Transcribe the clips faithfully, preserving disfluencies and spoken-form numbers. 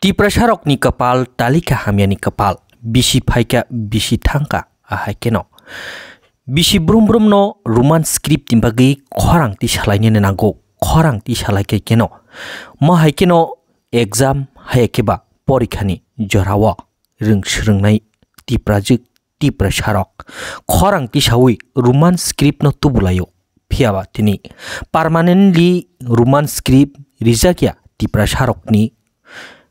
Tiprasarokni kwpal talikha hamyani kwpal, bisi phaikha bisi thangkha, ahai kheno bisi brum brumno Roman script ni bagwi khorang tisalainani nango, khorang tisalai khe kheno, mo hai kheno exam hai khe ba porikhani jorao rwng swrwngnai Tiprajwk Tiprasarok khorang tisawi Roman script no tubulaio. Phiya ba tini permanently Roman script rijak ya Tiprasarokni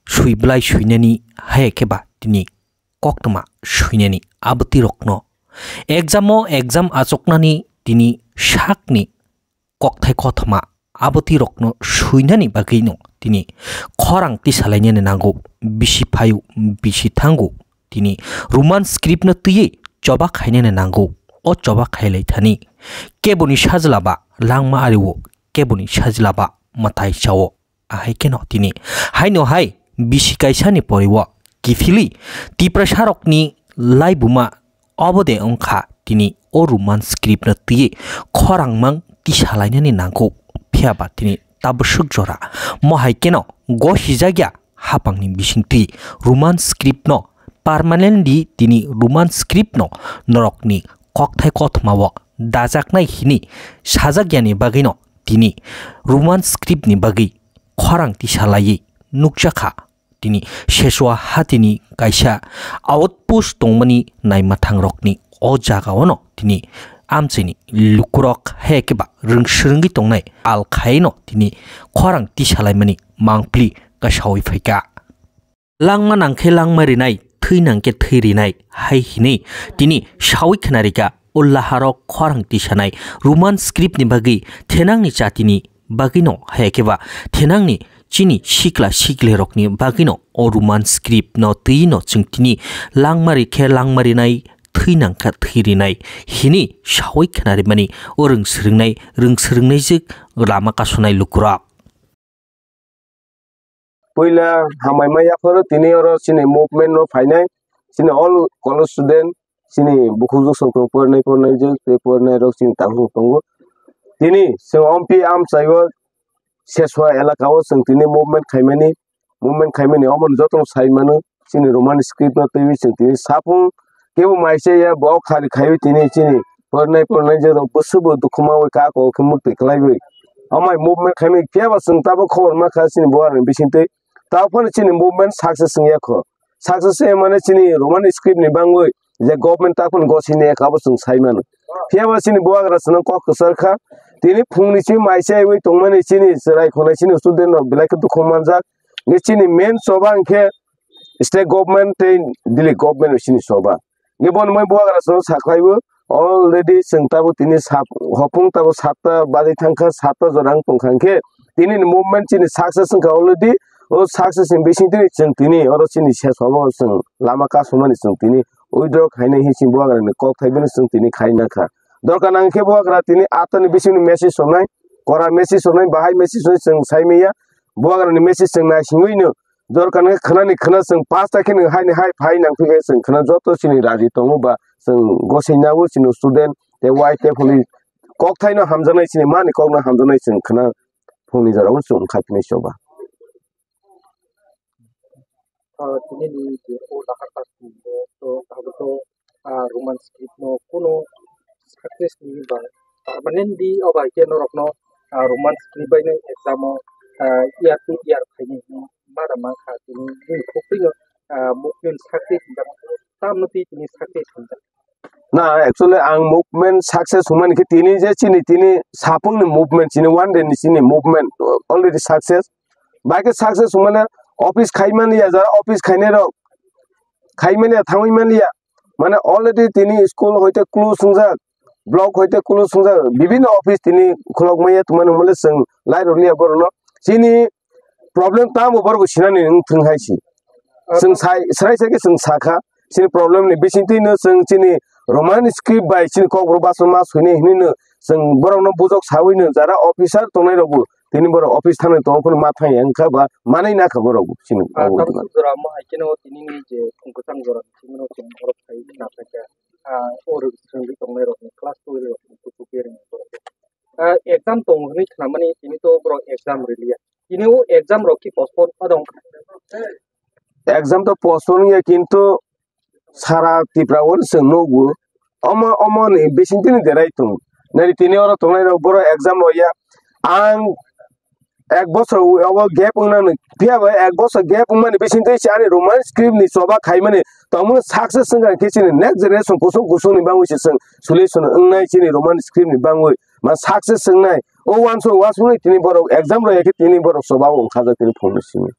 swi belai swinani, haya khe ba tini koktwma swinani abwtwi rokno exam o exam achuknani tini sakni kokthai kothoma abwtwi rokno swinani bagwino tini khorang tisalainani nango, bisi phaio bisi thango. Tini Roman script no twiwi choba khainani nango. O choba khailai thani keboni sajla ba langma ario, keboni sajla ba mwtai chao. Ahai kheno tini haino hai bisi kaisani poriwo kiphilwi Tiprasarokni laibuma obo de wngkha tini o Roman script no twiwi khorangmang tisalainani nango. Phiya ba tini tabwswk jora mo hai kheno gosijak ya hapangni bisingtwi Roman script no permanently tini Roman script no norokni kokthai kothoma o dajaknai hini sajak yani bagwino tini Roman script ni bagwi khorang tisalaiwi nukjakha. Tini Seswa hatini kaisa outpost tongmani naima thangrokni o jagao no tini amchaini lukurok hai khe ba rwng swrwngwi tongnai al khaino tini khorang tisalaimani mangpli kasawi phaikha. Langma nang khe langma rinai, thwi nang khe thwi rinai hai hinwi tini sawi khna rikha. O laharok khorang tisanai Roman script ni bagwi thenangni jatini bagwino hai khe ba thenangni chini sikla siklerokni bagwino o Roman script no twi no chwng tini langma ri khe langma rinai, thwi nang kha thwi rinai hinwi sawi khna rimani o rwng swrwngnai, rwng swrwngnaijwk lama kasonai lukurok. Puila hamai ma yapharo tini oro chini movement no phainai, chini all college student, chini bukhuk juk song tong pornai pornai juk tei pornai rok chini tang tongo. Tini chwng ompi amchai o Seswa elaka o chwng tini movement khaimani, movement khaimani omo joto no sai mano. Chini Roman script no twiwi chwng tini sapung kebo mai se ya bo khali khaiwi tini chini pornai pornai je rok bwswk bo dukhu mawi kak o khe muktwi khlaiwi. Amai movement khaimani phiya ba chwng tabuk khobor ma kha chini buar ni bisingtwi. Tabuk phano chini movement success wngya kho. Success wngya mane chini Roman script ni bangwi je government tabuk phano gosini ya kha bo chwng sai mano. Phiya ba chini bubagra chwng kok kwchar kha. Tini phungni chini mai se wi tongmani chini chwrai khonai chini student rok belai khe dukhu manjak. Nge chini main choba hwnkhe state government tei Delhi government ni sini choba. Nge bono mai bubagra chwng sakhlaibo already chwng tabuk tini sap-, hopung tabuk satta bajai thangkha, satta jora wng tongkha hwnkhe tini ni movement chini success wngkha already. O success ni bising tini chwng tini oro chini se choba chwng lama kasumani chwng tini withdraw khainai hinwi chini bubagra ni kok thai bini chwng tini khai nangkha. Dorkar nang khe bubagra tini atani bising ni message sonai, kora message sonai, bahai message sonai chwng sai manya. Bubagra ni message chwng naisingwi no Dorkar ni khwnani khwna chwng pass ta khe nw hai ni hai phai nang phi khe chwng khwna joto chini raji tongo ba chwng gosei nabo chini student tei Y T F ni kok thai no hamjaknai chini mani kok no hamjaknai chwng khwna phungni jora o chwng kha phini choba. Ah, tini ni je o lahar ta chwng bo to abo to ah, Roman script no kuno success ni ba permanently o bai khe norok no, ah, Roman script bai no exam o, ah, year to year khaini hinwi mada mankha tini bini khopri no, ah, movement success hinjak tamno twi tini success hinjak. Na, actually ang movement success hwnmani khe tini je chini tini sapung ni movement chini one day ni chini movement already success. Bai khe success hwnmani office khaimani ya jara office khainai rok khaimani ya thangwi mani ya. Mane already tini school hoite close wngjak, block hoite close wngjak, bibinno office tini khulok maya tongmani hwnmale chwng lai rwliya borokno. Chini problem tamo borok sinani wng thung hai se. Chwng sai, srai sai khe chwng sakha, chini problem ni bisingtwi no chwng chini Roman script bai chini kokborok bachama ma swinai hinwi no chwng borokno bujok sawi no jara officer tongnai rokbo tini borok office thangwi tongo phano ma thangya wngkha ba manwi nakha borok bo chini Ah, abo tamo diba. Suk jora mo hai kheno tini ni je thung kwchang jora ni simi no chwng borok khai na thangkha. Ah, o rwgwi swrwngwi tongnai rok ni class two rok ni kuchuk bereng borok. Ah, exam tong hwnwi khnamani tini to borok exam rwliya. Tini o exam rok ki postpone adong. exam to postpone wngya, kintu sara Tripura o chwng nukgo, omo, omo ni bising tini derai tongo. Nari tini oro tongnai rok borok exam roya, ang ek bosor obo gap wngnani, phiya bai ek bosor gap wngmani bising twi se ani Roman script ni choba khaimani tongmani success wngkha khe chini next generation kusung kusung ni bangwi se chwng solution wngnai chini Roman script ni bangwi ma success wngnai. O uansuk uansukni tini borok exam roya khe tini borok choba o wngkha jak tini phung ni simi.